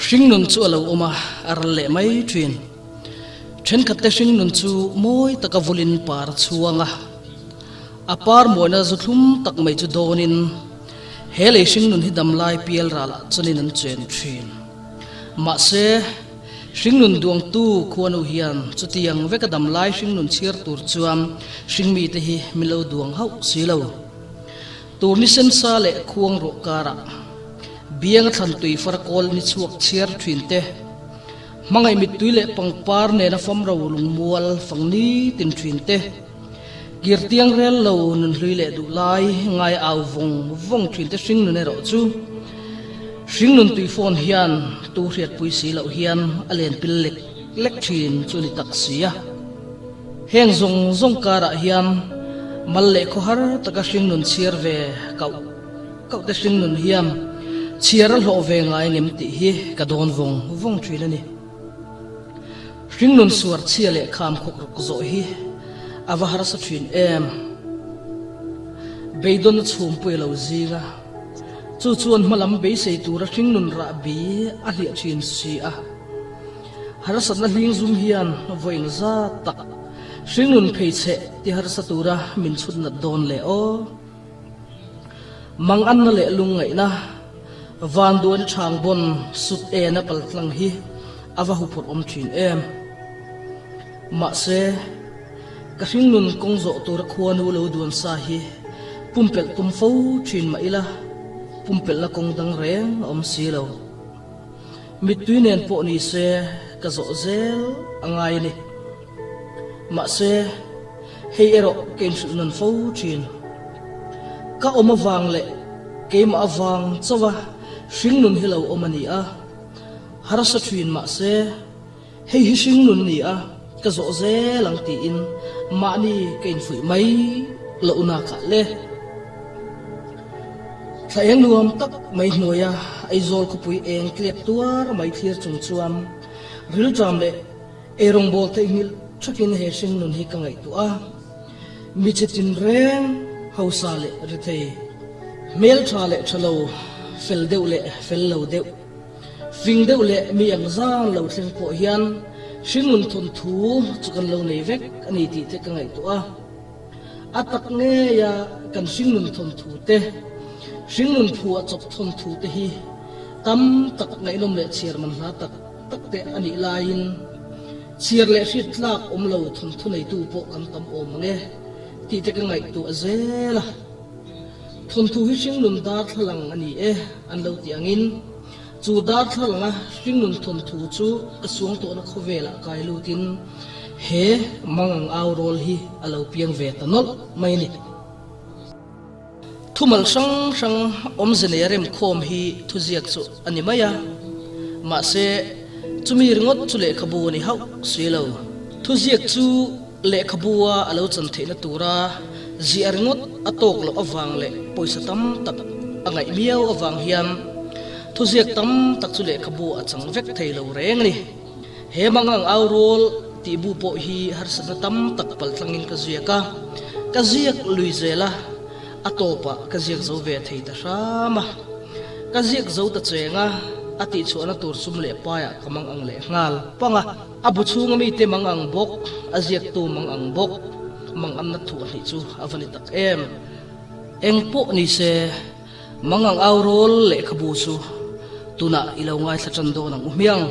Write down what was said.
Hringnun chu a lo awm a, a ral leh mai thin. Thenkhatte hringnun chu mawi taka vulin par a chhuang a, a par mawina zu thlum tak mai chu dawnin he lei hringnun hi damlai pial ralah chuanin an chen thin. Mahse, hringnun duangtu khuanu hian chutiang veka damlai hringnun chhiar tur chuan hringmite hi min lo duang hauh si lo. Tur ni sensa leh khuang ruah karah bianga thlan tui far kawl ni chhuak chhiar thin te, hmangaih mittui leh pangpar nena famro lungmual fang ni tin thin te, kirtiang rel lo nunhlui leh duh lai ngai au vawng vawng thin te hringnun erawh chu hringnun tui fawn hian tu hriatpui si loh hian a len pil lek lek thin chu ni tak si a. Heng zawng zawng karah hian mal leh khawhar taka hringnun chhiar ve kauh kauh te hringnun hian chhiar a hlawh ve ngai ngem tih hi ka dawn vawng vawng thin a ni. Hringnun suar chhia leh kham khawk rawk zawh hi a va harsa thin em. Beidawn a chhumpui a lo zing a, chu chuan hmalam beisei tura hringnun rahbi a hliah thin si a. Harsatna hling zum hian vawiin zat tak hringnun pheichheh ti harsa tura min chhut nat dawn leh aw. Manganna leh lungngaihna vanduan chhang bawn sut ena paltlang hi a va huphurh awm thin em. Mahse, ka hringnun kawng zawh tura khuanu lo duan sa hi pumpelh tum fo thin mah ila, pumpelhna kawng dang reng a awm si lo. Mittui nen pawh ni se ka zawh zel a ngai a ni. Mahse, hei erawh ka inhrilh nawn fo thin. Ka awm avang leh keimah avang chauha hringnun hi lo awm a ni a, harsa thin mahse, Hei hi hringnun ni a, ka zawh zel ang tiin mahni ka infuih mai loh nakah le. Thla eng nuam tak mai hnuaia Aizawl khawpui eng tlek tuar mai thlir chung chuan rilṭam leh eirawngbawl theihnghilh ṭhakin he hringnun hi ka ngaihtuah a. Mi chi tinreng, hausa leh rethei, hmelṭha leh ṭha lo, fel deuh leh fel lo deuh, Fing deuh leh mi ang zan lo thleng pawh hian hringnun thawnthu chu kan lo nei vek a ni tih te ka ngaihtuah a. A tak ngeia kan hringnun thawnthu te, hringnun phuah chawp thawnthu te hi tam tak ngaihnawm leh chhiar man hla tak tak te a nih laiin chhiar leh hriat tlak awm lo thawnthu neitu pawh kan tam awm ang e tih te ka ngaihtuah zel a. Thawnthu hi hringnun darthlalang a ni e, an lo ti angin, chu darthlalanga hringnun thawnthu chu ka suang tawhna khawvelah kai lutin he mangang au rawl hi a lo piang ve ta nawlh mai a ni. Thumal hrang hrang awmze nei a remkhawm hi thuziak chu a ni mai a, mahse chumi ringawt chu lehkhabu a ni hauh si lo. Thuziak chu Lehkhabu-a a lo chan theihna tura ziah ringawt a tawk loh avang leh pawisa tam tak a ngaih miau avang hian thuziak tam tak chu lehkhabu a chang vek thei lo reng a ni. He mangang au rawl tih bu pawh hi harsatna tam tak paltlangin ka ziak a, ka ziak lui zel a, a tawpah ka ziak zo ve thei ta hram a. Ka ziak zo ta cheng a, a tihchhuahna tur sum leh paiah ka mangang leh nghal pang a. A bu chhunga mite mang ang bawk, a ziaktu mang ang bawk, mang anna thu a hnih chu a va ni tak em. Eng pawh ni se, mang ang au rawl lehkhabu chu tunah i lo ngaithla tan dawn ang u hmiang.